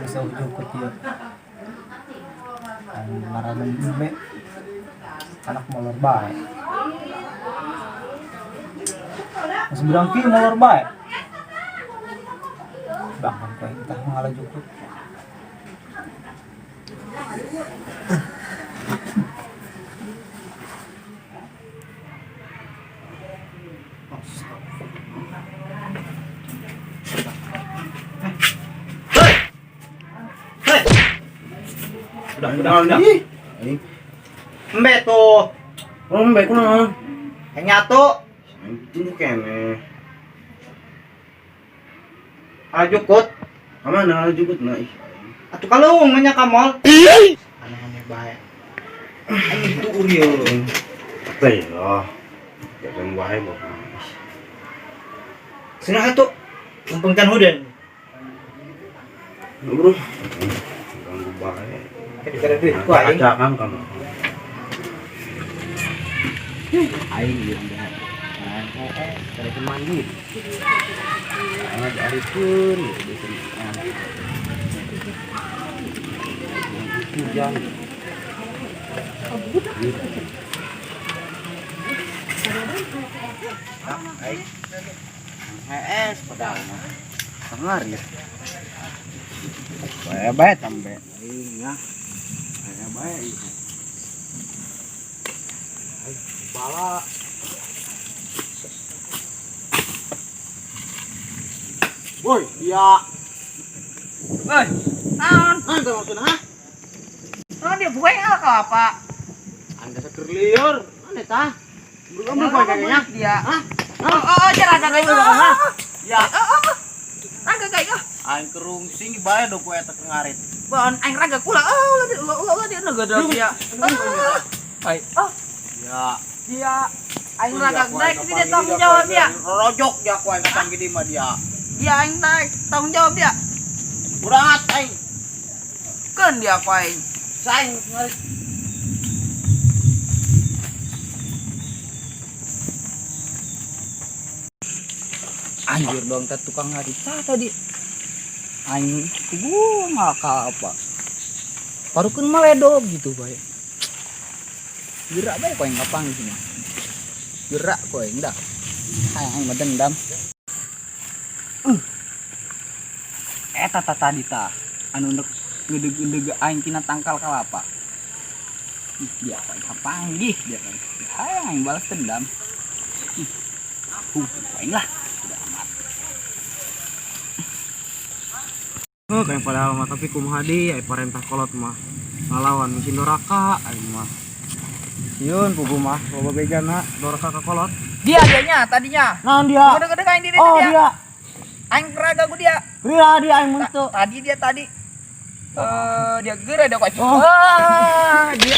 Bisa jukut ya. Ngaranna embe. Anak molor bae. Masih bilang ki molor bae. Bahkan kau entah ngalah jukut. Udah. Embe tuh. Oh, embe kunaon? Yang nyatu. Itu kene. Ala jukut. Kamana ala jukut na ih. Atuh kalung nya ka mall. Aneh-aneh bae. Aing itu urieu. Teh lah. Jangan wae mah. Sina atuh. Mumpung can hujan. Bro. Ganggu bae. Kada duit ku aing. Acakan kamu. Aing ieu behat. Kada mandi. Aing diarikeun gitu. Hujan. Aing. HS padahal mah. Sangar ya. Bae bae tambe. Aing ya. Bae bae. Bala. Woi, dia. Woi, naon? Naon teh maksudna, ha? Naon dia buai ala kelapa? Anda seger liur. Mana tah? Belum buai kayaknya. Dia. Hah? Oh, oh, jangan raga kayak Ha? Ya. Oh, oh, oh. Raga kayak ah. Aing kerungsing bae do ku eta keur ngarit. Bon, aing raga kula. Oh, ulah dia, ulah, ulah dia ngegodok dia. Ai. Oh, Ya. dia aing raga naik dia tanggung jawab dia. Rojok dia ku aing kapanggih di mah dia. Dia aing naik tanggung jawab dia. Urangat aing. Keun dia ku aing. Saing ngarit. Anjir dong teh tukang ngarit sah tadi. Aing gua ngakal apa. Parukeun maledog gitu bae. Gerak bae ku aing kapanggih mah. Gerak ku aing dah. Aing mah dendam. Eta tah tadi tah anu nek ngedeg-ngedeg aing tina tangkal kalapa. Ih, dia ku aing kapanggih dia ku aing. Hayang aing balas dendam. Ih, ku aing lah. Udah amat. Oh, kayak padahal mah tapi kumaha deui aya parentah kolot mah. Ngalawan mesin doraka aing mah. Sieun pugu mah loba bejana doraka ka kolot. Dia dianya tadinya. Naon dia? Ngedeg-ngedeg aing diri Oh, dia. dia. Aing raga ku dia. Dia dia aing mun teu. Tadi dia tadi. Dia geura dia kok. Oh. Ah, dia.